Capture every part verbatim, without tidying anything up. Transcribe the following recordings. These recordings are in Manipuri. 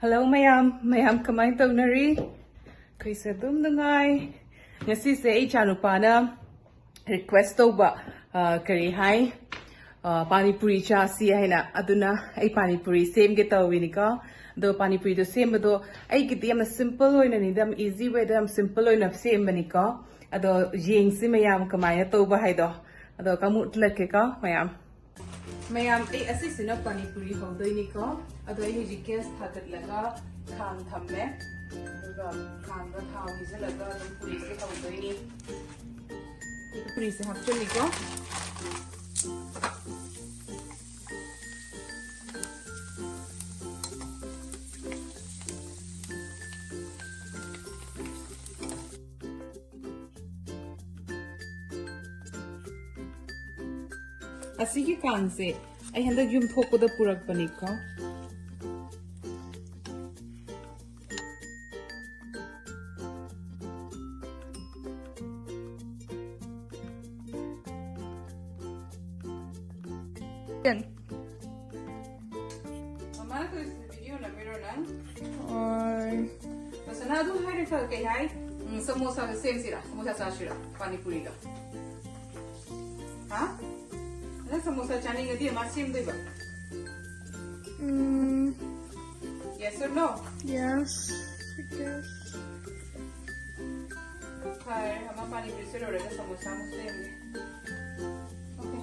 Hello ꯃꯌꯥꯝ, ꯃꯌꯥꯝ ꯀꯃꯥꯏꯅ ꯇꯧꯅꯔꯤ? ꯑꯩꯈꯣꯏꯁꯦ ꯑꯗꯨꯝ ꯅꯨꯡꯉꯥꯏ꯫ ꯉꯁꯤꯁꯦ ꯑꯩ ꯏꯆꯥꯅꯨꯄꯥꯅ request ꯇꯧꯕ, ꯑ, ꯀꯔꯤ ꯍꯥꯏ, ꯑ, ꯄꯥꯅꯤꯄꯨꯔꯤ ꯆꯥꯁꯤ ꯍꯥꯏꯅ꯫ ꯑꯗꯨꯅ ꯑꯩ ꯄꯥꯅꯤꯄꯨꯔꯤ ꯁꯦꯝꯒꯦ ꯇꯧꯋꯤꯅꯤꯀꯣ꯫ ꯑꯗꯣ ꯄꯥꯅꯤꯄꯨꯔꯤꯗꯣ ꯁꯦꯝꯕꯗꯣ ꯑꯩꯒꯤꯗꯤ ꯌꯥꯝꯅ simple ꯑꯣꯏꯅꯅꯤꯗ, ꯌꯥꯝ easy wayꯗ, ꯌꯥꯝ simple ꯑꯣꯏꯅ ꯁꯦꯝꯕꯅꯤꯀꯣ꯫ ꯑꯗꯣ ꯌꯦꯡꯁꯤ ꯃꯌꯥꯝ ꯀꯃꯥꯏꯅ ꯇꯧꯕ ꯍꯥꯏꯗꯣ꯫ ꯑꯗꯣ ꯀꯥꯡꯃꯨ ꯎꯠꯂꯛꯀꯦꯀꯣ ꯃꯌꯥꯝ꯫ ꯃꯌꯥꯝ, ꯑꯩ ꯑꯁꯤꯁꯤꯅ ꯄꯥꯅꯤꯄꯨꯔꯤ ꯍꯧꯗꯣꯏꯅꯤꯀꯣ꯫ ꯑꯗꯣ ꯑꯩ ꯍꯧꯖꯤꯛ gas ꯊꯥꯒꯠꯂꯒ ꯈꯥꯡ ꯊꯝꯃꯦ꯫ ꯑꯗꯨꯒ ꯈꯥꯡꯗ ꯊꯥꯎ ꯍꯩꯖꯤꯜꯂꯒ ꯑꯗꯨꯝ ꯄꯨꯔꯤꯁꯦ ꯍꯧꯗꯣꯏꯅꯤ꯫ ꯄꯨꯔꯤꯁꯦ ꯍꯥꯞꯆꯤꯜꯂꯤꯀꯣ꯫ ꯑꯁꯤꯒꯤ ꯀꯥꯡꯁꯦ ꯑꯩ ꯍꯟꯗꯛ ꯌꯨꯝ ꯊꯣꯛꯄꯗ ꯄꯨꯔꯛꯄꯅꯤꯀꯣ꯫ ꯃꯃꯥꯅ ꯇꯧꯔꯤꯁꯤꯗꯤ video ꯅꯝꯃꯤꯔꯣ ꯅꯪ? ꯍꯣꯏ꯫ ꯃꯁꯅꯥ ꯑꯗꯨꯝ ꯍꯥꯏꯔꯦ ꯈꯔ ꯀꯩ ꯍꯥꯏ? ꯎꯝ, ꯁꯃꯣꯁꯥꯒ ꯁꯦꯝꯁꯤꯔꯥ? ꯁꯃꯣꯁꯥ ꯆꯥꯁꯤꯔꯥ? ꯄꯥꯅꯤꯄꯨꯔꯤꯒ꯫ ꯍꯥ? ꯅꯪ ꯁꯃꯣꯁꯥ ꯆꯥꯅꯤꯡꯉꯗꯤ ꯃꯥ ꯁꯦꯝꯗꯣꯏꯕ꯫ ꯎꯝ꯫ Yes or no? Yes, I guess. ꯐꯔꯦ, ꯑꯃ ꯄꯥꯅꯤꯄꯨꯔꯤꯁꯦ ꯂꯣꯏꯔꯒ ꯁꯃꯣꯁꯥ ꯑꯃꯨꯛ ꯁꯦꯝꯒꯦ꯫ Okay.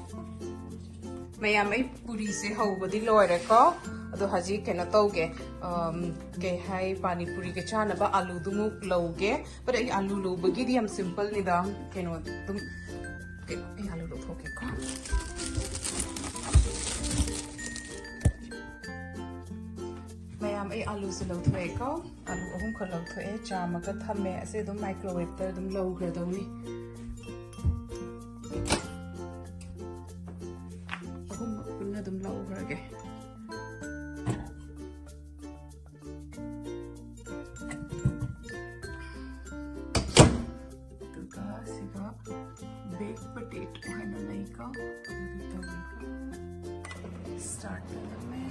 ꯃꯌꯥꯝ, ꯑꯩ ꯄꯨꯔꯤꯁꯦ ꯍꯧꯕꯗꯤ ꯂꯣꯏꯔꯦꯀꯣ꯫ ꯑꯗꯣ ꯍꯧꯖꯤꯛ ꯀꯩꯅꯣ ꯇꯧꯒꯦ, ꯑꯝ, ꯀꯩ ꯍꯥꯏ, ꯄꯥꯅꯤꯄꯨꯔꯤꯒ ꯆꯥꯅꯕ ꯑꯂꯨꯗꯨꯃꯨꯛ ꯂꯧꯒꯦ꯫ But ꯑꯩ ꯑꯂꯨ ꯂꯧꯕꯒꯤꯗꯤ ꯌꯥꯝ simpleꯅꯤꯗ, ꯀꯩꯅꯣ ꯑꯗꯨꯝ, ꯀꯩꯅꯣ, ꯑꯩ ꯑꯂꯨ ꯂꯧꯊꯣꯛꯀꯦꯀꯣ꯫ ꯃꯌꯥꯝ, ꯑꯩ ꯑꯂꯨꯁꯨ ꯂꯧꯊꯣꯛꯑꯦꯀꯣ꯫ ꯑꯂꯨ ꯑꯍꯨꯝꯈꯛ ꯂꯧꯊꯣꯛꯑꯦ, ꯆꯥꯝꯃꯒ ꯊꯝꯃꯦ꯫ ꯑꯁꯤ ꯑꯗꯨꯝ microwaveꯇ ꯑꯗꯨꯝ ꯂꯧꯈ꯭ꯔꯗꯧꯅꯤ꯫ ꯑꯍꯨꯝꯃꯛ ꯄꯨꯟꯅ ꯑꯗꯨꯝ ꯂꯧꯈ꯭ꯔꯒꯦ꯫ ꯑꯗꯨꯒ ꯁꯤꯒ baked potato ꯍꯥꯏꯅ ꯂꯩꯀꯣ꯫ ꯑꯗꯨ ꯇꯧꯔꯒ Start ꯇꯧꯔꯝꯃꯦ꯫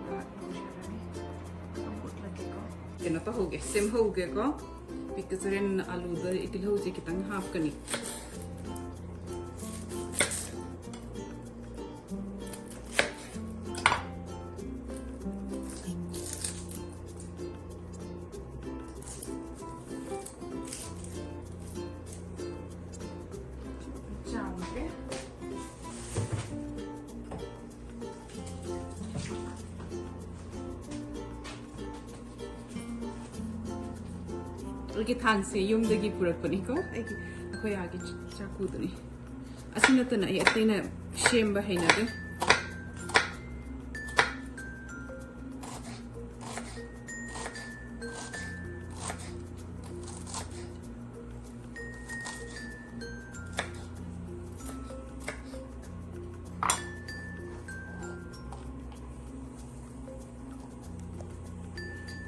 ꯉꯥꯏꯍꯥꯛ ꯉꯧꯖꯔꯅꯤ꯫ ꯑꯃꯨꯛ ꯎꯠꯂꯛꯀꯦꯀꯣ꯫ ꯀꯩꯅꯣ ꯇꯧꯍꯧꯒꯦ, ꯁꯦꯝꯍꯧꯒꯦꯀꯣ꯫ ꯄꯤꯛꯀꯁ ꯍꯣꯔꯦꯟ ꯑꯂꯨꯗ ꯇꯤꯜꯍꯧꯁꯦ ꯈꯤꯇꯪ ꯍꯥꯞꯀꯅꯤ꯫ ꯆꯥꯝꯒꯦ꯫ ꯑꯩꯒꯤ ꯊꯥꯡꯁꯦ ꯌꯨꯝꯗꯒꯤ ꯄꯨꯔꯛꯄꯅꯤꯀꯣ, ꯑꯩꯒꯤ, ꯑꯩꯈꯣꯏ ꯑꯥꯒꯤ ꯆꯥꯛꯀꯨꯗꯨꯅꯤ꯫ ꯑꯁꯤ ꯅꯠꯇꯅ ꯑꯩ ꯑꯇꯩꯅ ꯁꯦꯝꯕ ꯍꯩꯅꯗꯦ꯫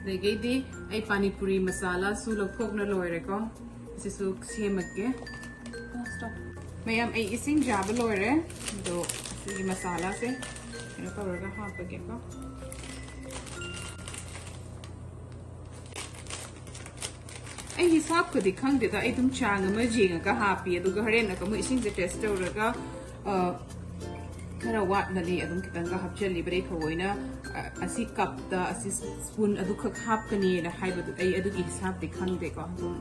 ꯑꯗꯒꯤꯗꯤ ꯑꯩ ꯄꯥꯅꯤꯄꯨꯔꯤ ꯃꯁꯥꯂꯥꯁꯨ ꯂꯧꯊꯣꯛꯅ ꯂꯣꯏꯔꯦꯀꯣ꯫ ꯑꯁꯤꯁꯨ ꯁꯦꯝꯃꯒꯦ꯫ ꯃꯌꯥꯝ, ꯑꯩ ꯏꯁꯤꯡ ꯆꯥꯕ ꯂꯣꯏꯔꯦ꯫ ꯑꯗꯣ ꯁꯤꯒꯤ ꯃꯁꯥꯂꯥꯁꯦ ꯀꯩꯅꯣ ꯇꯧꯔꯒ ꯍꯥꯞꯄꯒꯦꯀꯣ꯫ ꯑꯩ ꯍꯤꯁꯥꯞꯀꯗꯤ ꯈꯪꯗꯦꯗ, ꯑꯩ ꯑꯗꯨꯝ ꯆꯥꯡ ꯑꯃ ꯌꯦꯡꯉꯒ ꯍꯥꯞꯄꯤ꯫ ꯑꯗꯨꯒ ꯍꯣꯔꯦꯟ ꯑꯃꯨꯛ ꯏꯁꯤꯡꯁꯦ ꯇꯦꯁ ꯇꯧꯔꯒ, ꯑ, ꯈꯔ ꯋꯥꯠꯂꯗꯤ ꯑꯗꯨꯝ ꯈꯤꯇꯪꯒ ꯍꯥꯞꯆꯜꯂꯤ꯫ ꯕ꯭ꯔꯦꯛ ꯊꯑꯣꯏꯅ, ꯑ, ꯑꯁꯤ ꯀꯞꯇ, ꯑꯁꯤ ꯁ꯭ꯄꯨꯟ ꯑꯗꯨꯈꯛ ꯍꯥꯞꯀꯅꯤꯅ ꯍꯥꯏꯕꯗꯨ ꯑꯩ ꯑꯗꯨꯒꯤ ꯍꯤꯁꯥꯞꯇꯤ ꯈꯪꯗꯦꯀꯣ꯫ ꯑꯗꯨꯝ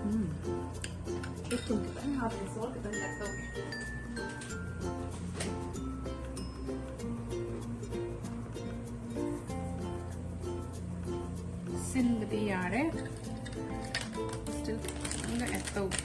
ꯎꯝ꯫ ꯊꯨꯝ ꯈꯤꯇꯪ ꯍꯥꯞꯀꯦ, ꯁꯣꯜ ꯈꯤꯇꯪ ꯑꯦꯗ ꯇꯧꯒꯦ꯫ ꯁꯤꯟꯕꯗꯤ ꯌꯥꯔꯦ꯫ ꯁꯤꯜ ꯈꯤꯇꯪꯒ ꯑꯦꯗ ꯇꯧꯒꯦ꯫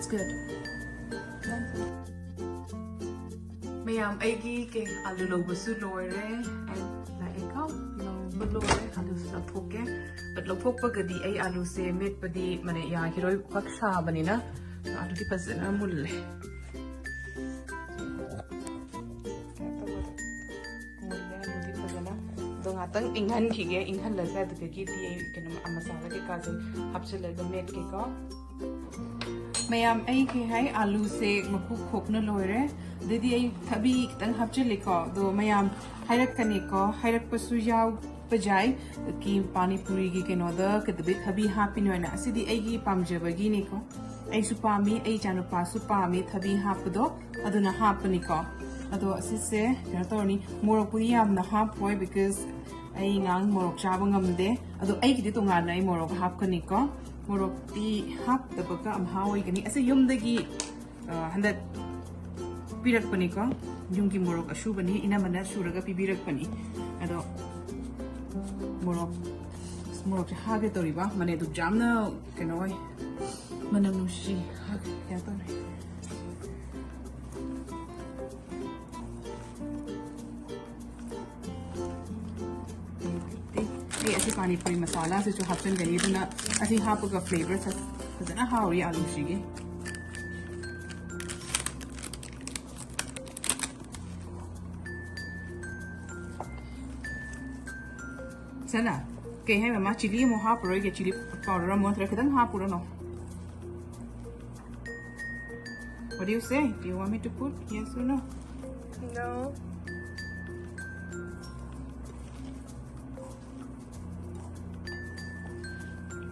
Good. ꯃꯌꯥꯝ, ꯑꯩꯒꯤ ꯀꯩ, ꯑꯥꯂꯨ ꯂꯧꯕꯁꯨ ꯂꯣꯏꯔꯦ꯫ ꯑꯩ ꯂꯥꯛꯑꯦꯀꯣ, ꯂꯧꯕ ꯂꯣꯏꯔꯦ꯫ ꯑꯥꯂꯨꯁꯨ ꯂꯧꯊꯣꯛꯀꯦ꯫ But ꯂꯧꯊꯣꯛꯄꯒꯗꯤ ꯑꯩ ꯑꯥꯂꯨꯁꯦ ꯃꯦꯠꯄꯗꯤ ꯃꯅꯦ ꯌꯥꯈꯤꯔꯣꯏ, ꯄꯥꯛ ꯁꯥꯕꯅꯤꯅ꯫ ꯑꯥꯂꯨꯗꯤ ꯐꯖꯅ ꯃꯨꯜꯂꯦ꯫ ꯃꯨꯜꯂꯦ ꯑꯥꯂꯨꯗꯤ ꯐꯖꯅ꯫ ꯑꯗꯣ ꯉꯥꯛꯇꯪ ꯏꯪꯍꯟꯈꯤꯒꯦ꯫ ꯏꯪꯍꯜꯂꯒ ꯑꯗꯨꯗꯒꯤꯗꯤ ꯑꯩ ꯀꯩꯅꯣ ꯃꯁꯥꯂꯥ ꯀꯩꯀꯥꯁꯦ ꯍꯥꯞꯆꯤꯜꯂꯒ ꯃꯦꯠꯀꯦꯀꯣ꯫ ꯃꯌꯥꯝ, ꯑꯩ ꯀꯩ ꯍꯥꯏ, ꯑꯥꯂꯨꯁꯦ ꯃꯀꯨ ꯈꯣꯛꯅ ꯂꯣꯏꯔꯦ꯫ ꯑꯗꯩꯗꯤ ꯑꯩ ꯊꯕꯤ ꯈꯤꯇꯪ ꯍꯥꯞꯆꯤꯜꯂꯦꯀꯣ꯫ ꯑꯗꯣ ꯃꯌꯥꯝ ꯍꯥꯏꯔꯛꯀꯅꯤꯀꯣ, ꯍꯥꯏꯔꯛꯄꯁꯨ ꯌꯥꯎꯕ ꯌꯥꯏ꯫ ꯀꯤ ꯄꯥꯅꯤ ꯄꯨꯔꯤꯒꯤ ꯀꯩꯅꯣꯗ ꯀꯩꯗꯧꯕꯩ ꯊꯕꯤ ꯍꯥꯞꯄꯤꯅꯣ ꯍꯥꯏꯅ꯫ ꯑꯁꯤꯗꯤ ꯑꯩꯒꯤ ꯄꯥꯝꯖꯕꯒꯤꯅꯤꯀꯣ꯫ ꯑꯩꯁꯨ ꯄꯥꯝꯃꯤ, ꯑꯩ ꯏꯆꯥꯅꯨꯄꯥꯁꯨ ꯄꯥꯝꯃꯤ ꯊꯕꯤ ꯍꯥꯞꯄꯗꯣ, ꯑꯗꯨꯅ ꯍꯥꯞꯄꯅꯤꯀꯣ꯫ ꯑꯗꯣ ꯑꯁꯤꯁꯦ ꯀꯩꯅꯣ ꯇꯧꯔꯅꯤ, ꯃꯣꯔꯣꯛꯄꯨꯗꯤ ꯌꯥꯝꯅ ꯍꯥꯞꯄꯣꯏ, because ꯑꯩ ꯑꯉꯥꯡ ꯃꯣꯔꯣꯛ ꯆꯥꯕ ꯉꯝꯗꯦ꯫ ꯑꯗꯣ ꯑꯩꯒꯤꯗꯤ ꯇꯣꯉꯥꯟꯅ ꯑꯩ ꯃꯣꯔꯣꯛ ꯍꯥꯞꯀꯅꯤꯀꯣ꯫ ꯃꯣꯔꯣꯛꯇꯤ ꯍꯥꯞꯇꯕꯒ ꯃꯍꯥꯎ ꯑꯣꯏꯒꯅꯤ꯫ ꯑꯁꯤ ꯌꯨꯝꯗꯒꯤ, ꯑ, ꯍꯟꯗꯛ ꯄꯤꯔꯛꯄꯅꯤꯀꯣ꯫ ꯌꯨꯝꯒꯤ ꯃꯣꯔꯣꯛ ꯑꯁꯨꯕꯅꯤ, ꯏꯅꯝꯃꯅ ꯁꯨꯔꯒ ꯄꯤꯕꯤꯔꯛꯄꯅꯤ꯫ ꯑꯗꯣ ꯃꯣꯔꯣꯛ, ꯃꯣꯔꯣꯛꯁꯦ ꯍꯥꯒꯦ ꯇꯧꯔꯤꯕ, ꯃꯅꯦ ꯑꯗꯨꯛ ꯌꯥꯝꯅ ꯀꯩꯅꯣ ꯑꯣꯏ, ꯃꯅꯝ ꯅꯨꯡꯁꯤ, ꯍꯥꯒꯦ ꯀꯩꯅꯣ ꯇꯧꯔꯦ꯫ ꯑꯩ ꯑꯁꯤ ꯄꯥꯅꯤ ꯄꯨꯔꯤ ꯃꯁꯥꯂꯥꯁꯤꯁꯨ ꯍꯥꯞꯆꯤꯟꯒꯅꯤ, ꯑꯗꯨꯅ ꯑꯁꯤ ꯍꯥꯞꯄꯒ flavor ꯐꯖꯅ ꯍꯥꯎꯔꯤ ꯑꯥꯂꯨꯁꯤꯒꯤ꯫ ꯁꯅꯥ, ꯀꯩ ꯍꯥꯏ ꯃꯃꯥ, ꯆꯤꯂꯤ ꯑꯃꯨꯛ ꯍꯥꯞꯄꯔꯣꯏꯒꯦ, ꯆꯤꯂꯤ ꯄꯥꯎꯗꯔ ꯑꯃꯨꯛ ꯅꯠꯇ꯭ꯔꯒ ꯈꯤꯇꯪ ꯍꯥꯞꯄꯨꯔꯅꯣ? What do you say? Do you want me to put? Yes or no? No.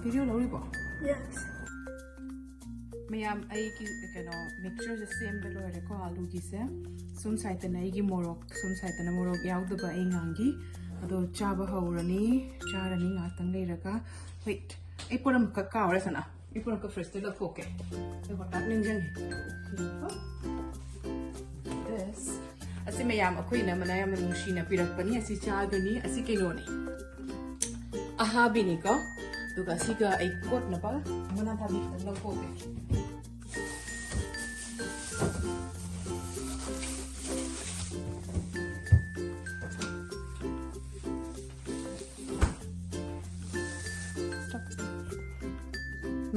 Video ꯂꯧꯔꯤꯕꯣ? Yes. ꯃꯌꯥꯝ, ꯑꯩꯒꯤ ꯀꯩꯅꯣ mixture ꯁꯦ ꯁꯦꯝꯕ ꯂꯣꯏꯔꯦꯀꯣ, ꯑꯥꯂꯨꯒꯤꯁꯦ꯫ ꯁꯨꯝ ꯁꯥꯏꯠꯇꯅ ꯑꯩꯒꯤ ꯃꯣꯔꯣꯛ, ꯁꯨꯝ ꯁꯥꯏꯠꯇꯅ ꯃꯣꯔꯣꯛ ꯌꯥꯎꯗꯕ ꯑꯩ ꯉꯥꯡꯒꯤ꯫ ꯑꯗꯣ ꯆꯥꯕ ꯍꯧꯔꯅꯤ, ꯆꯥꯔꯅꯤ ꯉꯥꯛꯇꯪ ꯂꯩꯔꯒ꯫ Wait, ꯑꯩ ꯄꯣꯠ ꯑꯃꯈꯛ ꯀꯥꯎꯔꯦ ꯁꯅꯥ꯫ ꯑꯩ ꯄꯣꯠ ꯑꯃꯈꯛ fridge ꯇ ꯂꯧꯊꯣꯛꯀꯦ꯫ ꯑꯩ ꯍꯣꯠꯅ ꯅꯤꯡꯁꯤꯡꯉꯦ꯫ This. ꯑꯁꯤ ꯃꯌꯥꯝ ꯑꯩꯈꯣꯏ ꯏꯅꯝꯃꯅ ꯌꯥꯝꯅ ꯅꯨꯡꯁꯤꯅ ꯄꯤꯔꯛꯄꯅꯤ꯫ ꯑꯁꯤ ꯆꯥꯒꯅꯤ꯫ ꯑꯁꯤ ꯀꯩꯅꯣꯅꯤ, ꯑꯍꯥꯕꯤꯅꯤꯀꯣ꯫ ꯑꯗꯨꯒ ꯑꯁꯤꯒ ꯑꯩ ꯀꯣꯠꯅꯕ ꯃꯅꯥ ꯊꯥꯕꯤ ꯈꯤꯇꯪ ꯂꯧꯊꯣꯛꯀꯦ꯫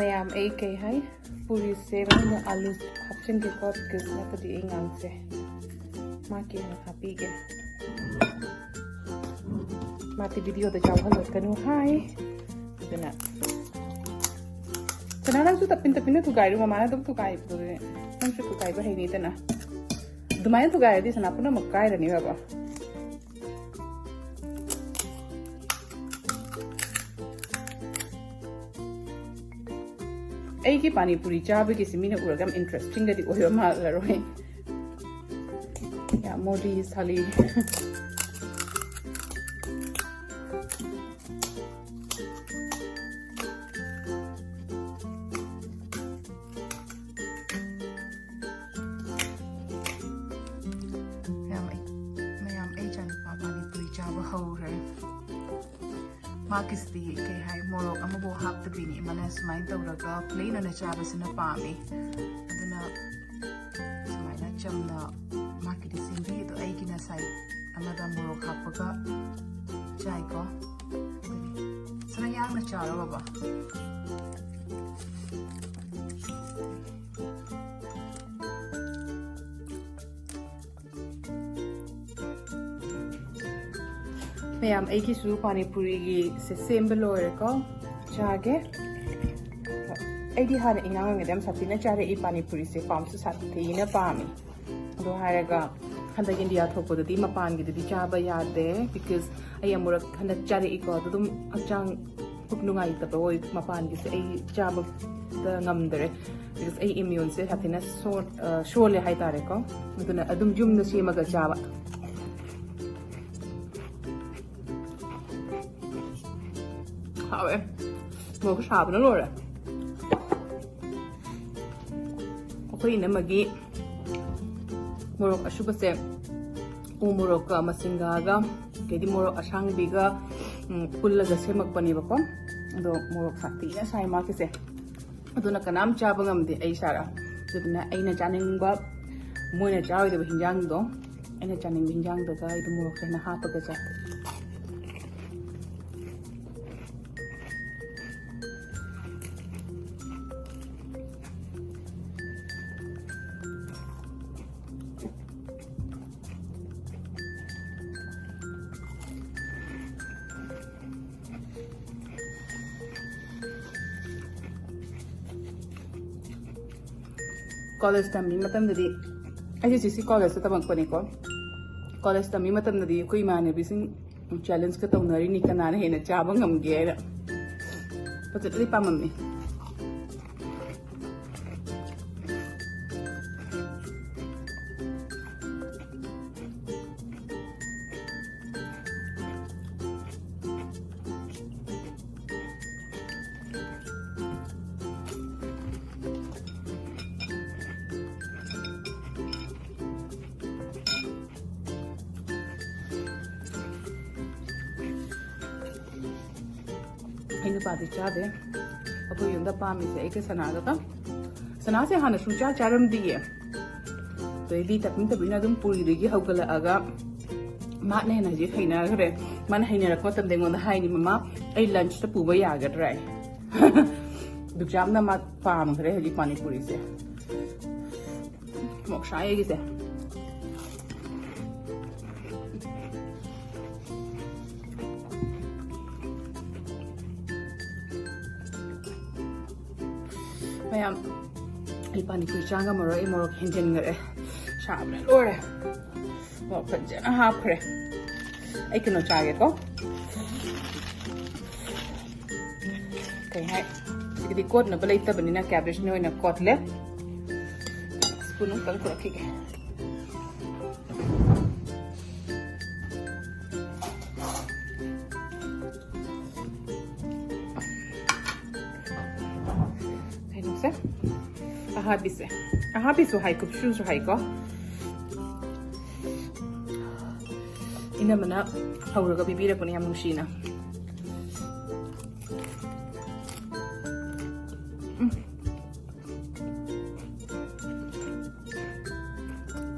ꯃꯌꯥꯝ, ꯑꯩ ꯀꯩ ꯍꯥꯏ, ꯄꯨꯔꯤꯁꯦ ꯃꯣꯏꯅ ꯑꯂꯨ ꯍꯥꯞꯆꯤꯟꯒꯦꯀꯣ, because ꯅꯠꯇ꯭ꯔꯗꯤ ꯑꯩ ꯉꯥꯡꯁꯦ꯫ ꯃꯥ ꯀꯦꯟꯅ ꯍꯥꯞꯄꯤꯒꯦ꯫ ꯃꯥꯗꯤ ꯚꯤꯗꯤꯑꯣꯗ ꯌꯥꯎꯍꯜꯂꯛꯀꯅꯨ ꯍꯥꯏ꯫ ꯑꯗꯨꯅ, ꯀꯅꯥ, ꯅꯪꯁꯨ ꯇꯞꯄꯤꯟ ꯇꯞꯄꯤꯟꯅ ꯊꯨꯒꯥꯏꯔꯨ, ꯃꯃꯥꯅ ꯑꯗꯨꯝ ꯊꯨꯒꯥꯏꯕꯗꯨꯅꯦ꯫ ꯅꯪꯁꯨ ꯊꯨꯒꯥꯏꯕ ꯍꯩꯅꯤꯗꯅ꯫ ꯑꯗꯨꯃꯥꯏꯅ ꯊꯨꯒꯥꯏꯔꯗꯤ ꯁꯅꯥ ꯄꯨꯝꯅꯃꯛ ꯀꯥꯏꯔꯅꯤ ꯕꯕꯥ꯫ ꯑꯩꯒꯤ ꯄꯥꯅꯤꯄꯨꯔꯤ ꯆꯥꯕꯒꯤꯁꯤ ꯃꯤꯅ ꯎꯔꯒ ꯌꯥꯝ ꯏꯟꯇꯔꯦꯁꯇꯤꯡꯒꯗꯤ ꯑꯣꯏꯕ ꯃꯥꯜꯂꯔꯣꯏ꯫ ꯌꯥꯝ ꯃꯣꯗꯤ ꯁꯥꯂꯤ꯫ ꯃꯌꯥꯝ, ꯑꯩ, ꯃꯌꯥꯝ, ꯑꯩ ꯏꯆꯥꯅꯨꯄꯥ ꯄꯥꯅꯤꯄꯨꯔꯤ ꯆꯥꯕ ꯍꯧꯈ꯭ꯔꯦ꯫ ꯃꯥꯒꯤꯁꯤꯗꯤ ꯀꯩ ꯍꯥꯏ, ꯃꯣꯔꯣꯛ ꯑꯃꯐꯥꯎ ꯍꯥꯞꯇꯕꯤꯅꯤ꯫ ꯃꯥꯅ ꯁꯨꯃꯥꯏꯅ ꯇꯧꯔꯒ ꯄ꯭ꯂꯦꯟ ꯑꯣꯏꯅ ꯆꯥꯕꯁꯤꯅ ꯄꯥꯝꯃꯤ꯫ ꯑꯗꯨꯅ ꯁꯨꯃꯥꯏꯅ ꯆꯝꯅ ꯃꯥꯒꯤꯗꯤ ꯁꯦꯝꯕꯤ꯫ ꯑꯗꯣ ꯑꯩꯒꯤꯅ ꯁꯥꯏꯠ ꯑꯃꯗ ꯃꯣꯔꯣꯛ ꯍꯥꯞꯄꯒ ꯆꯥꯏꯀꯣ꯫ ꯑꯗꯨꯅꯤ꯫ ꯁꯅꯥ, ꯌꯥꯡꯅ ꯆꯥꯔꯣ ꯕꯕꯥ꯫ ꯃꯌꯥꯝ, ꯑꯩꯒꯤꯁꯨ ꯄꯥꯅꯤꯄꯨꯔꯤꯒꯤ ꯁꯦ ꯁꯦꯝꯕ ꯂꯣꯏꯔꯦꯀꯣ꯫ ꯆꯥꯒꯦ꯫ ꯑꯩꯗꯤ ꯍꯥꯟꯅ ꯑꯉꯥꯡ ꯑꯣꯏꯔꯤꯉꯩꯗ ꯌꯥꯝ ꯁꯥꯊꯤꯅ ꯆꯥꯔꯛꯏ ꯄꯥꯅꯤꯄꯨꯔꯤꯁꯦ, ꯄꯥꯝꯁꯨ ꯁꯥꯊꯤꯅ ꯄꯥꯝꯃꯤ꯫ ꯑꯗꯨ ꯍꯥꯏꯔꯒ, ꯍꯟꯗꯛ ꯏꯟꯗꯤꯌꯥ ꯊꯣꯛꯄꯗꯗꯤ ꯃꯄꯥꯟꯒꯤꯗꯨꯗꯤ ꯆꯥꯕ ꯌꯥꯗꯦ, because ꯑꯩ ꯑꯃꯨꯔꯛ ꯍꯟꯗꯛ ꯆꯥꯔꯛꯏꯀꯣ, ꯑꯗꯨ ꯑꯗꯨꯝ ꯍꯛꯆꯥꯡ ꯄꯨꯛ ꯅꯨꯡꯉꯥꯏꯇꯕ ꯑꯣꯏ, ꯃꯄꯥꯟꯒꯤꯁꯦ ꯑꯩ ꯆꯥꯕꯗ ꯉꯝꯗꯔꯦ, because ꯑꯩ ꯏꯃ꯭ꯌꯨꯟꯁꯦ ꯁꯥꯊꯤꯅ ꯁꯣ-, ꯑ, ꯁꯣꯜꯂꯦ ꯍꯥꯏꯇꯥꯔꯦꯀꯣ꯫ ꯑꯗꯨꯅ ꯑꯗꯨꯝ ꯌꯨꯝꯗ ꯁꯦꯝꯃꯒ ꯆꯥꯕ꯫ ꯍꯥꯎꯋꯦ꯫ ꯃꯣꯔꯣꯛ ꯁꯥꯕꯅ ꯂꯣꯏꯔꯦ꯫ ꯑꯩꯈꯣꯏ ꯏꯅꯝꯃꯒꯤ ꯃꯣꯔꯣꯛ ꯑꯁꯨꯕꯁꯦ ꯎ ꯃꯣꯔꯣꯛꯀ ꯃꯁꯤꯡꯒꯥꯒ, ꯑꯗꯩꯗꯤ ꯃꯣꯔꯣꯛ ꯑꯁꯥꯡꯕꯤꯒ, ꯎꯝ, ꯄꯨꯜꯂꯒ ꯁꯦꯝꯃꯛꯄꯅꯦꯕꯀꯣ꯫ ꯑꯗꯣ ꯃꯣꯔꯣꯛ ꯁꯥꯊꯤꯅ ꯁꯥꯏ ꯃꯥꯒꯤꯁꯦ꯫ ꯑꯗꯨꯅ ꯀꯅꯥꯝ ꯆꯥꯕ ꯉꯝꯗꯦ ꯑꯩ ꯁꯥꯔꯥ꯫ ꯑꯗꯨꯗꯨꯅ ꯑꯩꯅ ꯆꯥꯅꯤꯡꯕ, ꯃꯣꯏꯅ ꯆꯥꯔꯣꯏꯗꯕ ꯍꯤꯟꯖꯥꯡꯗꯣ, ꯑꯩꯅ ꯆꯥꯅꯤꯡꯕ ꯍꯤꯟꯖꯥꯡꯗꯨꯒ ꯑꯩꯗꯣ ꯃꯣꯔꯣꯛꯁꯦ ꯑꯩꯅ ꯍꯥꯞꯄꯒ ꯆꯥꯏ꯫ ꯀꯣꯂꯦꯖ ꯇꯝꯃꯤ ꯃꯇꯝꯗꯗꯤ, ꯑꯩꯁꯦ ꯁꯤ ꯁꯤ ꯀꯣꯂꯦꯖꯇ ꯇꯝꯃꯛꯄꯅꯤꯀꯣ꯫ ꯀꯣꯂꯦꯖ ꯇꯝꯃꯤ ꯃꯇꯝꯗꯗꯤ ꯑꯩꯈꯣꯏ ꯏꯃꯥꯟꯅꯕꯤꯁꯤꯡ ꯆꯦꯂꯦꯟꯖꯀ ꯇꯧꯅꯔꯤꯅꯤ, ꯀꯅꯥꯅ ꯍꯦꯟꯅ ꯆꯥꯕ ꯉꯝꯒꯦ ꯍꯥꯏꯅ꯫ ꯐꯖꯅꯗꯤ ꯄꯥꯝꯃꯝꯃꯤ꯫ ꯑꯩ ꯅꯨꯄꯥꯗꯤ ꯆꯥꯗꯦ꯫ ꯑꯩꯈꯣꯏ ꯌꯨꯝꯗ ꯄꯥꯝꯃꯤꯁꯦ ꯑꯩꯒ ꯁꯅꯥꯒ꯫ ꯁꯅꯥꯁꯦ ꯍꯥꯟꯅ ꯁꯨꯡꯆꯥ ꯆꯥꯔꯝꯗꯤꯌꯦ꯫ ꯑꯗꯩꯗꯤ ꯇꯞꯅ ꯇꯞꯅ ꯑꯗꯨꯝ ꯄꯨꯔꯤꯗꯒꯤ ꯍꯧꯒꯠꯂꯛꯑꯒ ꯃꯥꯅ ꯍꯦꯟꯅ ꯍꯧꯖꯤꯛ ꯍꯩꯅꯈ꯭ꯔꯦ꯫ ꯃꯥꯅ ꯍꯩꯅꯔꯛꯄ ꯃꯇꯝꯗ ꯑꯩꯉꯣꯟꯗ ꯍꯥꯏꯅꯤ, "ꯃꯃꯥ, ꯑꯩ ꯂꯟꯆꯇ ꯄꯨꯕ ꯌꯥꯒꯗ꯭ꯔꯥ?" ꯑꯗꯨꯛ ꯌꯥꯝꯅ ꯃꯥ ꯄꯥꯝꯈ꯭ꯔꯦ ꯍꯧꯖꯤꯛ ꯄꯥꯅꯤꯄꯨꯔꯤꯁꯦ꯫ ꯃꯣꯔꯣꯛ ꯁꯥꯏ ꯑꯩꯒꯤꯁꯦ꯫ ꯃꯌꯥꯝ, ꯑꯩ ꯄꯥꯅꯤꯄꯨꯔꯤ ꯆꯥ ꯉꯝꯃꯔꯣꯏ, ꯑꯩ ꯃꯣꯔꯣꯛ ꯍꯦꯟꯖꯤꯟꯈ꯭ꯔꯦ, ꯁꯥꯕꯅ ꯂꯣꯏꯔꯦ꯫ ꯃꯣꯔꯣꯛ ꯐꯖꯅ ꯍꯥꯞꯈ꯭ꯔꯦ꯫ ꯑꯩ ꯀꯩꯅꯣ ꯆꯥꯒꯦꯀꯣ꯫ ꯀꯩ ꯍꯥꯏ, ꯁꯤꯒꯤꯗꯤ ꯀꯣꯠꯅꯕ ꯂꯩꯇꯕꯅꯤꯅ ꯀꯦꯕꯦꯖꯅ ꯑꯣꯏꯅ ꯀꯣꯠꯂꯦ꯫ ꯁ꯭ꯄꯨꯟ ꯑꯃꯇꯪ ꯄꯨꯔꯛꯈꯤꯒꯦ꯫ ꯀꯩꯅꯣꯁꯦ, ꯑꯍꯥꯕꯤꯁꯦ, ꯑꯍꯥꯕꯤꯁꯨ ꯍꯥꯏ, ꯀꯨꯞꯁꯨꯁꯨ ꯍꯥꯏꯀꯣ꯫ ꯏꯅꯝꯃꯅ ꯍꯧꯔꯒ ꯄꯤꯕꯤꯔꯛꯄꯅꯦ, ꯌꯥꯝ ꯅꯨꯡꯁꯤꯅ꯫ ꯎꯝ꯫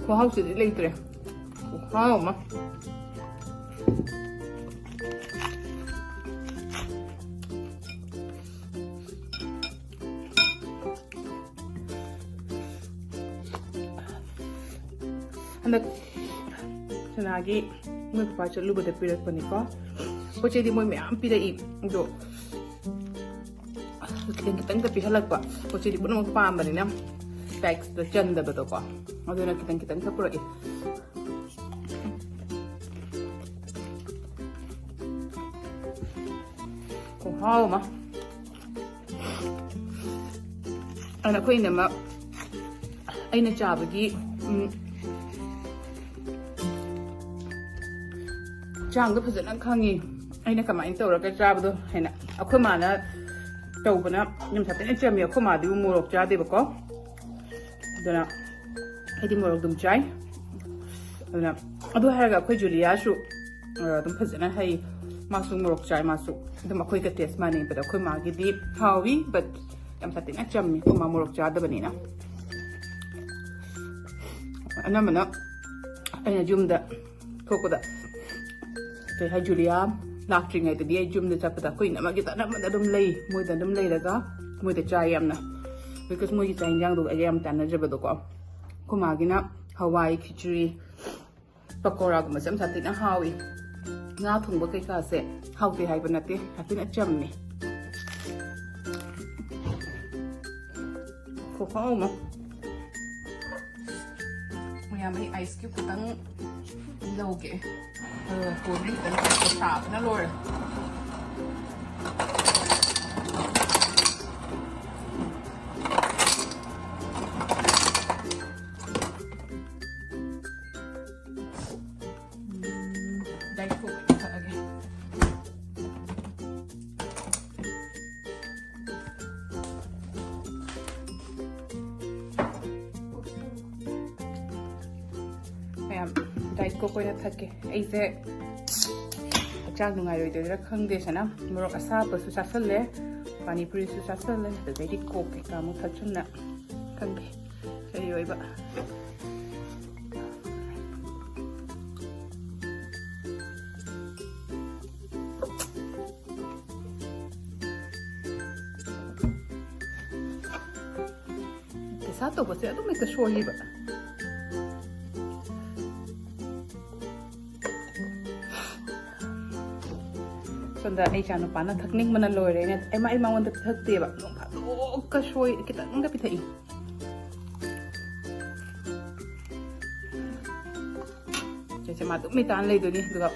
ꯈꯨꯍꯥꯎꯁꯤꯗꯤ ꯂꯩꯇ꯭ꯔꯦ꯫ ꯈꯨꯍꯥꯎ ꯑꯃ꯫ ꯍꯟꯗꯛ ꯁꯅꯥꯒꯤ ꯃꯣꯏ ꯄꯄꯥ ꯆꯠꯂꯨꯕꯗ ꯄꯤꯔꯛꯄꯅꯤꯀꯣ꯫ ꯄꯣꯠ ꯆꯩꯗꯤ ꯃꯣꯏ ꯃꯌꯥꯝ ꯄꯤꯔꯛꯏ, ꯑꯗꯣ ꯈꯤꯇꯪ ꯈꯤꯇꯪꯗ ꯄꯤꯍꯜꯂꯛꯄ꯫ ꯄꯣꯠ ꯆꯩꯗꯤ ꯄꯨꯝꯅꯃꯛ ꯄꯥꯝꯕꯅꯤꯅ꯫ ꯄꯦꯛꯁꯇ ꯆꯟꯗꯕꯗꯣꯀꯣ꯫ ꯑꯗꯨꯅ ꯈꯤꯇꯪ ꯈꯤꯇꯪ ꯈꯛ ꯄꯨꯔꯛꯏ꯫ ꯈꯨꯍꯥꯎ ꯑꯃ꯫ ꯑꯗꯨꯅ ꯑꯩꯈꯣꯏ ꯏꯅꯝꯃ ꯑꯩꯅ ꯆꯥꯕꯒꯤ, ꯎꯝ, ꯆꯥꯡꯗꯣ ꯐꯖꯅ ꯈꯪꯉꯤ꯫ ꯑꯩꯅ ꯀꯃꯥꯏꯅ ꯇꯧꯔꯒ ꯆꯥꯕꯗꯣ ꯍꯥꯏꯅ꯫ ꯑꯩꯈꯣꯏ ꯃꯥꯅ ꯇꯧꯕꯅ ꯌꯥꯝ ꯁꯥꯊꯤꯅ ꯆꯝꯃꯤ꯫ ꯑꯩꯈꯣꯏ ꯃꯥꯗꯤ ꯃꯣꯔꯣꯛ ꯆꯥꯗꯦꯕꯀꯣ꯫ ꯑꯗꯨꯅ ꯑꯩꯗꯤ ꯃꯣꯔꯣꯛ ꯑꯗꯨꯝ ꯆꯥꯏ꯫ ꯑꯗꯨꯅ, ꯑꯗꯨ ꯍꯥꯏꯔꯒ ꯑꯩꯈꯣꯏ ꯖꯨꯂꯤꯌꯥꯁꯨ, ꯑ, ꯑꯗꯨꯝ ꯐꯖꯅ ꯍꯩ꯫ ꯃꯥꯁꯨ ꯃꯣꯔꯣꯛ ꯆꯥꯏ꯫ ꯃꯥꯁꯨ ꯑꯗꯨꯝ ꯑꯩꯈꯣꯏꯒ ꯇꯦꯁ ꯃꯥꯟꯅꯩꯕꯗ ꯑꯩꯈꯣꯏ ꯃꯥꯒꯤꯗꯤ ꯍꯥꯎꯏ, but ꯌꯥꯝ ꯁꯥꯊꯤꯅ ꯆꯝꯃꯤ꯫ ꯑꯩꯈꯣꯏ ꯃꯥ ꯃꯣꯔꯣꯛ ꯆꯥꯗꯕꯅꯤꯅ꯫ ꯑꯅꯝꯕꯅ ꯑꯩꯅ ꯌꯨꯝꯗ ꯊꯣꯛꯄꯗ, ꯀꯩ ꯍꯥꯏ, ꯖꯨꯂꯤꯌꯥ ꯂꯥꯛꯇ꯭ꯔꯤꯉꯩꯗꯗꯤ ꯑꯩ ꯌꯨꯝꯗ ꯆꯠꯄꯗ ꯑꯩꯈꯣꯏ ꯏꯅꯝꯃꯒꯤ ꯑꯅꯝꯕꯅ ꯑꯗꯨꯝ ꯂꯩ꯫ ꯃꯣꯏꯗ ꯑꯗꯨꯝ ꯂꯩꯔꯒ ꯃꯣꯏꯗ ꯆꯥꯏ ꯌꯥꯝꯅ꯫ Because ꯃꯣꯏꯒꯤ ꯆꯥꯛ ꯌꯦꯟꯖꯥꯡꯗꯨꯒ ꯑꯩꯒ ꯌꯥꯝ ꯆꯥꯟꯅꯖꯕꯗꯣꯀꯣ꯫ ꯑꯩꯈꯣꯏ ꯃꯥꯒꯤꯅ ꯍꯋꯥꯏ, ꯈꯤꯆ꯭ꯔꯤ, ꯄꯀꯧꯔꯥꯒꯨꯝꯕꯁꯦ ꯌꯥꯝ ꯁꯥꯊꯤꯅ ꯍꯥꯎꯏ꯫ ꯉꯥ ꯊꯣꯡꯕ ꯀꯩꯀꯥꯁꯦ ꯍꯥꯎꯇꯦ ꯍꯥꯏꯕ ꯅꯠꯇꯦ, ꯁꯥꯊꯤꯅ ꯆꯝꯃꯦ꯫ ꯈꯨꯍꯥꯎ ꯑꯃ꯫ ꯃꯌꯥꯝ, ꯑꯩ ice cube ꯈꯤꯇꯪ ꯂꯧꯒꯦ꯫ ꯑ, cold drink ꯈꯤꯇꯪ ꯊꯛꯀꯦ꯫ ꯁꯥꯕꯅ ꯂꯣꯏꯔꯦ꯫ ꯎꯝ, Diet Coke ꯑꯣꯏꯅ ꯊꯛꯑꯒꯦ꯫ ꯃꯌꯥꯝ, Diet Coke ꯑꯣꯏꯅ ꯊꯛꯀꯦ꯫ ꯑꯩꯁꯦ ꯍꯛꯆꯥꯡ ꯅꯨꯡꯉꯥꯏꯔꯣꯏꯗꯣꯏꯔꯥ ꯈꯪꯗꯦ꯫ ꯁꯅ ꯃꯣꯔꯣꯛ ꯑꯁꯥꯕꯁꯨ ꯆꯥꯁꯜꯂꯦ, ꯄꯥꯅꯤ ꯄꯨꯔꯤꯁꯨ ꯆꯥꯁꯜꯂꯦ, ꯑꯗꯨꯗꯩꯗꯤ Coke ꯀꯩꯀꯥ ꯑꯃꯨꯛ ꯊꯛꯆꯤꯟꯅ ꯈꯪꯗꯦ ꯀꯔꯤ ꯑꯣꯏꯕ꯫ ꯄꯩꯁꯥ ꯇꯧꯕꯁꯦ ꯑꯗꯨꯝ ꯍꯦꯛꯇ ꯁꯣꯏꯌꯦꯕ꯫ ꯁꯣꯝꯗ ꯑꯩ ꯏꯆꯥ ꯅꯨꯄꯥꯅ ꯊꯛꯅꯤꯡꯕꯅ ꯂꯣꯏꯔꯦ꯫ ꯑꯩꯅ, ꯑꯩ ꯃꯥ-, ꯑꯩ ꯃꯉꯣꯟꯗ ꯄꯤꯊꯛꯇꯦꯕ꯫ ꯅꯣꯡ ꯐꯥꯗꯣꯛꯀ ꯁꯣꯏ, ꯈꯤꯇꯪꯒ ꯄꯤꯊꯛꯏ꯫ ꯃꯥ ꯑꯗꯨꯝ ꯃꯩꯇꯥꯟ ꯂꯩꯗꯣꯏꯅꯤ, ꯑꯗꯨꯒ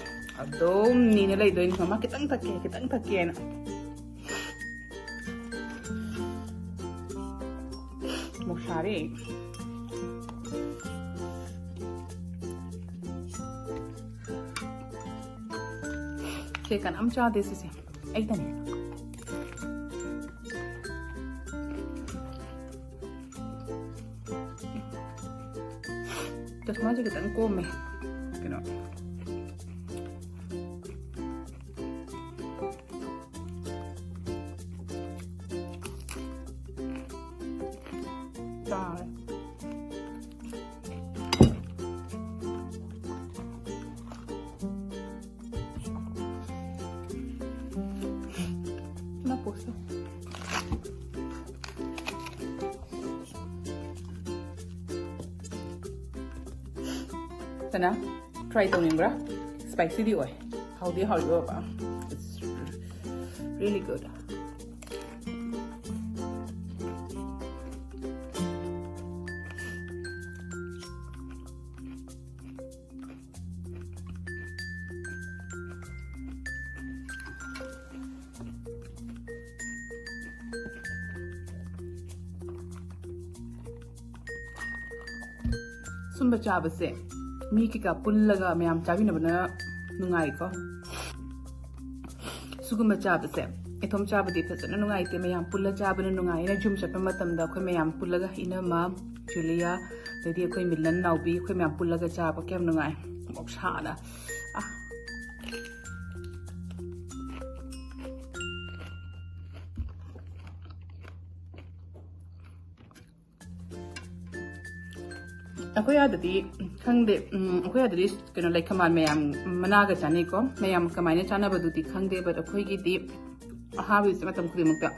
ꯑꯗꯨꯝ ꯅꯤꯅ ꯂꯩꯗꯣꯏꯅꯤ, "ꯃꯃꯥ, ꯈꯤꯇꯪ ꯊꯛꯀꯦ, ꯈꯤꯇꯪ ꯊꯛꯀꯦꯅ"꯫ ꯃꯣꯛ ꯁꯥꯔꯦ꯫ ꯁꯦ ꯀꯅꯥꯝ ꯆꯥꯗꯦ ꯁꯤꯁꯦ꯫ ꯑꯩꯗꯅꯦ꯫ ꯆꯁꯃꯥꯁꯦ ꯈꯤꯇꯪ ꯀꯣꯝꯃꯦ꯫ ꯀꯩꯅꯣ꯫ ꯆꯥꯔꯦ꯫ ꯀꯅꯥ try ꯇꯧꯅꯤꯡꯕ꯭ꯔꯥ? Spicy ꯗꯤ ꯑꯣꯏ꯫ ꯍꯥꯎꯗꯤ ꯍꯥꯎꯗꯤ ꯑꯣꯏꯕ꯫ It's really good꯫ ꯁꯨꯝꯕ ꯆꯥꯕꯁꯦ ꯃꯤ ꯀꯩꯀꯥ ꯄꯨꯜꯂꯒ ꯃꯌꯥꯝ ꯆꯥꯃꯤꯟꯅꯕꯅ ꯅꯨꯡꯉꯥꯏꯀꯣ꯫ ꯁꯤꯒꯨꯝꯕ ꯆꯥꯕꯁꯦ ꯏꯊꯣꯝ ꯆꯥꯕꯗꯤ ꯐꯖꯅ ꯅꯨꯡꯉꯥꯏꯇꯦ, ꯃꯌꯥꯝ ꯄꯨꯜꯂ ꯆꯥꯕꯅ ꯅꯨꯡꯉꯥꯏ꯫ ꯑꯩꯅ ꯌꯨꯝ ꯆꯠꯄ ꯃꯇꯝꯗ ꯑꯩꯈꯣꯏ ꯃꯌꯥꯝ ꯄꯨꯜꯂꯒ, ꯏꯅꯝꯃ, ꯖꯨꯂꯤꯌꯥ, ꯑꯗꯩꯗꯤ ꯑꯩꯈꯣꯏ ꯃꯤꯂꯟ, ꯅꯥꯎꯕꯤ, ꯑꯩꯈꯣꯏ ꯃꯌꯥꯝ ꯄꯨꯜꯂꯒ ꯆꯥꯕ ꯀꯌꯥꯝ ꯅꯨꯡꯉꯥꯏ꯫ ꯃꯣꯔꯣꯛ ꯁꯥꯅ꯫ ꯑꯥ꯫ ꯑꯩꯈꯣꯏ ꯑꯥꯗꯗꯤ ꯈꯪꯗꯦ, ꯎꯝ, ꯑꯩꯈꯣꯏ ꯑꯥꯗꯗꯤ ꯀꯩꯅꯣ, ꯂꯩꯈꯃꯥꯟ ꯃꯌꯥꯝ ꯃꯅꯥꯒ ꯆꯥꯅꯩꯀꯣ꯫ ꯃꯌꯥꯝ ꯀꯃꯥꯏꯅ ꯆꯥꯅꯕꯗꯨꯗꯤ ꯈꯪꯗꯦ, but ꯑꯩꯈꯣꯏꯒꯤꯗꯤ ꯑꯍꯥꯕꯤꯁꯦ ꯃꯇꯝ ꯈꯨꯗꯤꯡꯃꯛꯇ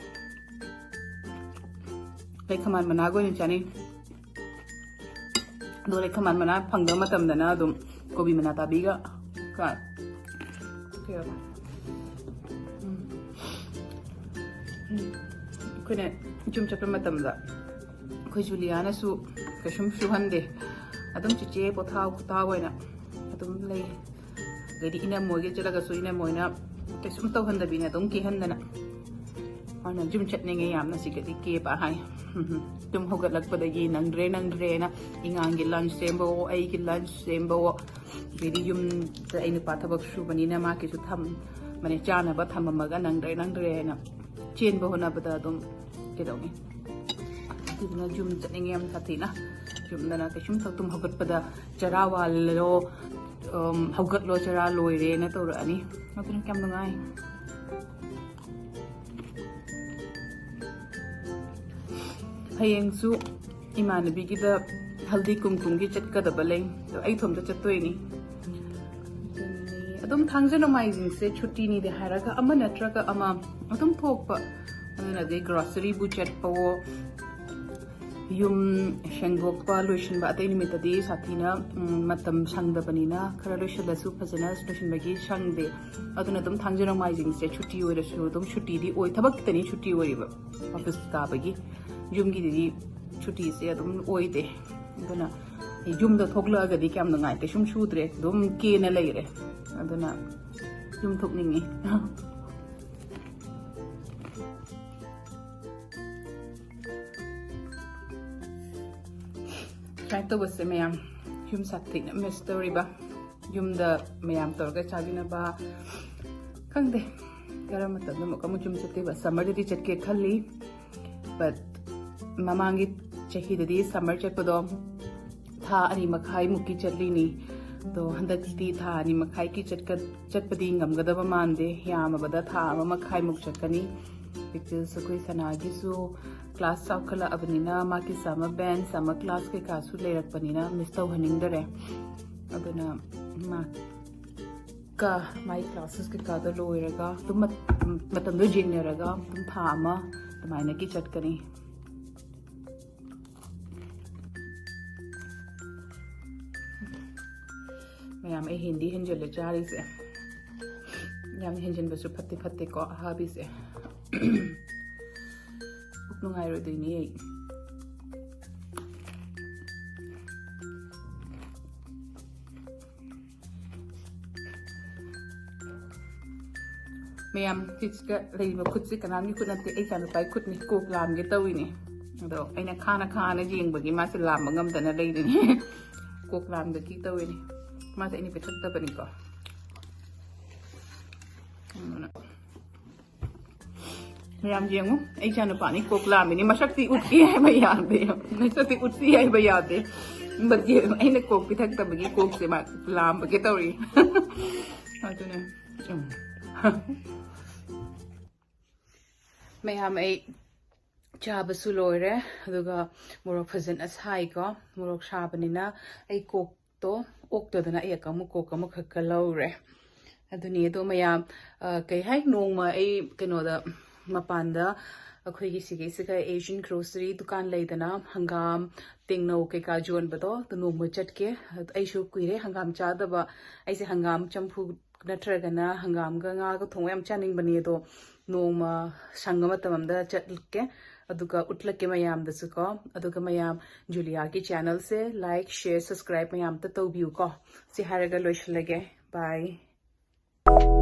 ꯂꯩꯈꯃꯥꯟ ꯃꯅꯥꯒ ꯑꯣꯏꯅ ꯆꯥꯅꯩ꯫ ꯑꯗꯣ ꯂꯩꯈꯃꯥꯟ ꯃꯅꯥ ꯐꯪꯗꯕ ꯃꯇꯝꯗꯅ ꯑꯗꯨꯝ ꯀꯣꯕꯤ ꯃꯅꯥ ꯇꯥꯕꯤꯒ ꯀ-, ꯀꯩ ꯍꯥꯏꯕ? ꯎꯝ꯫ ꯎꯝ꯫ ꯑꯩꯈꯣꯏꯅ ꯌꯨꯝ ꯆꯠꯄ ꯃꯇꯝꯗ ꯑꯩꯈꯣꯏ ꯖꯨꯂꯤꯌꯥꯅꯁꯨ ꯀꯩꯁꯨꯝ ꯁꯨꯍꯟꯗꯦ꯫ ꯑꯗꯨꯝ "ꯆꯤꯆꯦ ꯄꯣꯊꯥꯎ ꯈꯣꯊꯥꯎ" ꯑꯣꯏꯅ ꯑꯗꯨꯝ ꯂꯩ꯫ ꯑꯗꯩꯗꯤ ꯏꯅꯝꯃꯣꯏꯒꯤ ꯆꯠꯂꯒꯁꯨ ꯏꯅꯝꯃꯣꯏꯅ ꯀꯩꯁꯨꯝ ꯇꯧꯍꯟꯗꯕꯤꯅꯦ, ꯑꯗꯨꯝ ꯀꯦꯍꯟꯗꯅ꯫ ꯃꯥꯅ ꯌꯨꯝ ꯆꯠꯅꯤꯡꯉꯦ ꯌꯥꯝꯅ ꯁꯤꯒꯗꯤ ꯀꯦꯕ ꯍꯥꯏ꯫ ꯇꯨꯝ ꯍꯧꯒꯠꯂꯛꯄꯗꯒꯤ ꯅꯪꯗ꯭ꯔꯦ ꯅꯪꯗ꯭ꯔꯦꯅ ꯏꯉꯥꯡꯒꯤ ꯂꯟꯁ ꯁꯦꯝꯕꯋꯣ, ꯑꯩꯒꯤ ꯂꯟꯁ ꯁꯦꯝꯕꯋꯣ, ꯑꯗꯩꯗꯤ ꯌꯨꯝꯗ ꯑꯩ ꯅꯨꯄꯥ ꯊꯕꯛ ꯁꯨꯕꯅꯤꯅ ꯃꯥꯒꯤꯁꯨ ꯊꯝꯕꯅꯦ, ꯆꯥꯅꯕ ꯊꯝꯃꯝꯃꯒ ꯅꯪꯗ꯭ꯔꯦ ꯅꯪꯗ꯭ꯔꯦꯅ ꯆꯦꯟꯕ ꯍꯣꯠꯅꯕꯗ ꯑꯗꯨꯝ ꯀꯩꯗꯧꯅꯤ꯫ ꯑꯗꯨꯗꯨꯅ ꯌꯨꯝ ꯆꯠꯅꯤꯡꯉꯦ ꯌꯥꯝ ꯁꯥꯊꯤꯅ꯫ ꯌꯨꯝꯗꯅ ꯀꯩꯁꯨꯝ ꯇꯧ-, ꯇꯨꯝ ꯍꯧꯒꯠꯄꯗ ꯆꯔꯥ ꯋꯥꯜꯂꯣ, ꯎꯝ, ꯍꯧꯒꯠꯂꯣ, ꯆꯔꯥ ꯂꯣꯏꯔꯦꯅ ꯇꯧꯔꯛꯑꯅꯤ꯫ ꯑꯗꯨꯅ ꯀꯌꯥꯝ ꯅꯨꯡꯉꯥꯏ꯫ ꯍꯌꯦꯡꯁꯨ ꯏꯃꯥꯟꯅꯕꯤꯒꯤꯗ ꯍꯜꯗꯤ ꯀꯨꯝꯀꯨꯝꯒꯤ ꯆꯠꯀꯗꯕ ꯂꯩ꯫ ꯑꯗꯣ ꯑꯩ ꯏꯊꯣꯝꯇ ꯆꯠꯇꯣꯏꯅꯤ꯫ ꯑꯗꯨꯝ ꯊꯥꯡꯖ ꯅꯣꯡꯃꯥꯏꯖꯤꯡꯁꯦ ꯁꯨꯇꯤꯅꯤꯗꯤ ꯍꯥꯏꯔꯒ ꯑꯃ ꯅꯠꯇ꯭ꯔꯒ ꯑꯃ ꯑꯗꯨꯝ ꯊꯣꯛꯄ꯫ ꯑꯗꯨꯅ ꯑꯗꯩ ꯒ꯭ꯔꯣꯁꯔꯤꯕꯨ ꯆꯠꯄꯋꯣ, ꯌꯨꯝ ꯁꯦꯡꯗꯣꯛꯄ ꯂꯣꯏꯁꯤꯟꯕ, ꯑꯇꯩ ꯅꯨꯃꯤꯠꯇꯗꯤ ꯁꯥꯊꯤꯅ, ꯎꯝ, ꯃꯇꯝ ꯁꯪꯗꯕꯅꯤꯅ ꯈꯔ ꯂꯣꯏꯁꯤꯜꯂꯁꯨ ꯐꯖꯅ ꯂꯣꯏꯁꯤꯟꯕꯒꯤ ꯁꯪꯗꯦ꯫ ꯑꯗꯨꯅ ꯑꯗꯨꯝ ꯊꯥꯡꯖ ꯅꯣꯡꯃꯥꯏꯖꯤꯡꯁꯦ ꯁꯨꯇꯤ ꯑꯣꯏꯔꯁꯨ ꯑꯗꯨꯝ ꯁꯨꯇꯤꯗꯤ ꯑꯣꯏ, ꯊꯕꯛꯇꯅꯤ ꯁꯨꯇꯤ ꯑꯣꯏꯔꯤꯕ, ꯑꯣꯐꯤꯁ ꯀꯥꯕꯒꯤ꯫ ꯌꯨꯝꯒꯤꯗꯤ ꯁꯨꯇꯤꯁꯦ ꯑꯗꯨꯝ ꯑꯣꯏꯗꯦ꯫ ꯑꯗꯨꯅ ꯌꯨꯝꯗ ꯊꯣꯛꯂꯛꯑꯒꯗꯤ ꯀꯌꯥꯝ ꯅꯨꯡꯉꯥꯏ, ꯀꯩꯁꯨꯝ ꯁꯨꯗ꯭ꯔꯦ, ꯑꯗꯨꯝ ꯀꯦꯅ ꯂꯩꯔꯦ꯫ ꯑꯗꯨꯅ ꯌꯨꯝ ꯊꯣꯛꯅꯤꯡꯉꯤ꯫ ꯁꯨꯃꯥꯏꯅ ꯇꯧꯕꯁꯦ ꯃꯌꯥꯝ, ꯌꯨꯝ ꯁꯥꯊꯤꯅ ꯃꯤꯁ ꯇꯧꯔꯤꯕ꯫ ꯌꯨꯝꯗ ꯃꯌꯥꯝ ꯇꯧꯔꯒ ꯆꯥꯃꯤꯟꯅꯕ, ꯈꯪꯗꯦ ꯀꯔꯝꯕ ꯃꯇꯝꯗ ꯑꯃꯨꯛꯀ ꯑꯃꯨꯛ ꯌꯨꯝ ꯆꯠꯇꯣꯏꯕ꯫ ꯁꯝꯃꯔꯗꯗꯤ ꯆꯠꯀꯦ ꯈꯜꯂꯤ, ꯕꯠ ꯃꯃꯥꯡꯒꯤ ꯆꯍꯤꯗꯗꯤ ꯁꯝꯃꯔ ꯆꯠꯄꯗꯣ ꯊꯥ ꯑꯅꯤ ꯃꯈꯥꯏꯃꯨꯛꯀꯤ ꯆꯠꯂꯤꯅꯤ꯫ ꯑꯗꯣ ꯍꯟꯗꯛꯇꯤ ꯊꯥ ꯑꯅꯤ ꯃꯈꯥꯏꯒꯤ ꯆꯠꯀ-, ꯆꯠꯄꯗꯤ ꯉꯝꯒꯗꯕ ꯃꯥꯟꯗꯦ꯫ ꯌꯥꯝꯃꯕꯗ ꯊꯥ ꯑꯃ ꯃꯈꯥꯏꯃꯨꯛ ꯆꯠꯀꯅꯤ꯫ ꯕꯤꯀꯣꯁ ꯑꯩꯈꯣꯏ ꯁꯅꯥꯒꯤꯁꯨ ꯀ꯭ꯂꯥꯁ ꯆꯥꯎꯈꯠꯂꯛꯑꯕꯅꯤꯅ, ꯃꯥꯒꯤ ꯁꯝꯃꯔ ꯕꯦꯟ, ꯁꯝꯃꯔ ꯀ꯭ꯂꯥꯁ ꯀꯩꯀꯥꯁꯨ ꯂꯩꯔꯛꯄꯅꯤꯅ ꯃꯤꯁ ꯇꯧꯍꯟꯅꯤꯡꯗꯔꯦ꯫ ꯑꯗꯨꯅ ꯃꯥ ꯀ ꯃꯥꯏ ꯀ꯭ꯂꯥꯁꯦꯁ ꯀꯩꯀꯥꯗꯣ ꯂꯣꯏꯔꯒ ꯑꯗꯨꯝ ꯃꯠ-, ꯃꯇꯝꯗꯣ ꯌꯦꯡꯅꯔꯒ ꯑꯗꯨꯝ ꯊꯥ ꯑꯃ ꯑꯗꯨꯃꯥꯏꯅꯒꯤ ꯆꯠꯀꯅꯤ꯫ ꯃꯌꯥꯝ, ꯑꯩ ꯍꯦꯟꯗꯤ ꯍꯦꯟꯖꯜꯂꯦ ꯆꯥꯔꯤꯁꯦ꯫ ꯌꯥꯝ ꯍꯦꯟꯖꯟꯕꯁꯨ ꯐꯠꯇꯦ ꯐꯠꯇꯦꯀꯣ ꯑꯍꯥꯕꯤꯁꯦ꯫ ꯄꯨꯛ ꯅꯨꯡꯉꯥꯏꯔꯣꯏꯗꯣꯏꯅꯦ ꯑꯩ꯫ ꯃꯌꯥꯝ, ꯁꯤꯁꯤꯗ ꯂꯩꯔꯤꯕ ꯈꯨꯠꯁꯤ ꯀꯅꯥꯝꯒꯤ ꯈꯨꯠ ꯅꯠꯇꯦ, ꯑꯩ ꯏꯆꯥꯅꯨꯄꯥꯒꯤ ꯈꯨꯠꯅꯤ꯫ ꯀꯣꯛ ꯂꯥꯝꯒꯦ ꯇꯧꯔꯤꯅꯤ꯫ ꯑꯗꯣ ꯑꯩꯅ ꯈꯥꯅ ꯈꯥꯅ ꯌꯦꯡꯕꯒꯤ ꯃꯥꯁꯦ ꯂꯥꯝꯕ ꯉꯝꯗꯅ ꯂꯩꯔꯤꯅꯤ꯫ ꯀꯣꯛ ꯂꯥꯝꯕꯒꯤ ꯇꯧꯔꯤꯅꯤ꯫ ꯃꯥꯁꯦ ꯑꯩꯅ ꯄꯤꯊꯛꯇꯕꯅꯤꯀꯣ꯫ ꯑꯗꯨꯅ ꯃꯌꯥꯝ ꯌꯦꯡꯉꯨ, ꯑꯩ ꯏꯆꯥꯅꯨꯄꯥꯅꯤ ꯀꯣꯛ ꯂꯥꯝꯃꯤꯅꯤ꯫ ꯃꯁꯛꯇꯤ ꯎꯠꯀꯦ ꯍꯥꯏꯕ ꯌꯥꯗꯦ, ꯃꯁꯛꯇꯤ ꯎꯠꯁꯤ ꯍꯥꯏꯕ ꯌꯥꯗꯦ꯫ But ꯑꯩꯅ ꯀꯣꯛ ꯄꯤꯊꯛꯇꯕꯒꯤ ꯀꯣꯛꯁꯦ ꯃꯥ ꯂꯥꯝꯕꯒꯤ ꯇꯧꯔꯤ꯫ ꯑꯗꯨꯅ ꯎꯝ꯫ ꯃꯌꯥꯝ, ꯑꯩ ꯆꯥꯕꯁꯨ ꯂꯣꯏꯔꯦ, ꯑꯗꯨꯒ ꯃꯣꯔꯣꯛ ꯐꯖꯅ ꯁꯥꯏꯀꯣ꯫ ꯃꯣꯔꯣꯛ ꯁꯥꯕꯅꯤꯅ ꯑꯩ ꯀꯣꯛꯇꯣ ꯑꯣꯛꯇꯗꯅ ꯑꯩ ꯑꯃꯨꯛ ꯀꯣꯛ ꯑꯃꯈꯛꯀ ꯂꯧꯔꯦ꯫ ꯑꯗꯨꯅꯤ꯫ ꯑꯗꯣ ꯃꯌꯥꯝ, ꯑ, ꯀꯩ ꯍꯥꯏ, ꯅꯣꯡꯃ ꯑꯩ ꯀꯩꯅꯣꯗ, ꯃꯄꯥꯟꯗ ꯑꯩꯈꯣꯏꯒꯤ ꯁꯤꯒꯤꯁꯤꯒ Asian grocery ꯗꯨꯀꯥꯟ ꯂꯩꯗꯅ, ꯍꯪꯒꯥꯝ, ꯇꯦꯡꯅꯧ ꯀꯩꯀꯥ ꯌꯣꯟꯕꯗꯣ, ꯑꯗꯨ ꯅꯣꯡꯃ ꯆꯠꯀꯦ꯫ ꯑꯩꯁꯨ ꯀꯨꯏꯔꯦ ꯍꯪꯒꯥꯝ ꯆꯥꯗꯕ꯫ ꯑꯩꯁꯦ ꯍꯪꯒꯥꯝ ꯆꯝꯐꯨ ꯅꯠꯇ꯭ꯔꯒꯅ ꯍꯪꯒꯥꯝꯒ ꯉꯥꯒ ꯊꯣꯡꯕ ꯌꯥꯝ ꯆꯥꯅꯤꯡꯕꯅꯦ꯫ ꯑꯗꯣ ꯅꯣꯡꯃ ꯁꯪꯕ ꯃꯇꯝ ꯑꯃꯗ ꯆꯠꯂꯛꯀꯦ, ꯑꯗꯨꯒ ꯎꯠꯂꯛꯀꯦ ꯃꯌꯥꯝꯗꯁꯨꯀꯣ꯫ ꯑꯗꯨꯒ ꯃꯌꯥꯝ, ꯖꯨꯂꯤꯌꯥꯒꯤ channelꯁꯦ like, share, subscribe ꯃꯌꯥꯝꯇ ꯇꯧꯕꯤꯌꯨꯀꯣ꯫ ꯁꯤ ꯍꯥꯏꯔꯒ ꯂꯣꯏꯁꯤꯜꯂꯒꯦ꯫ Bye꯫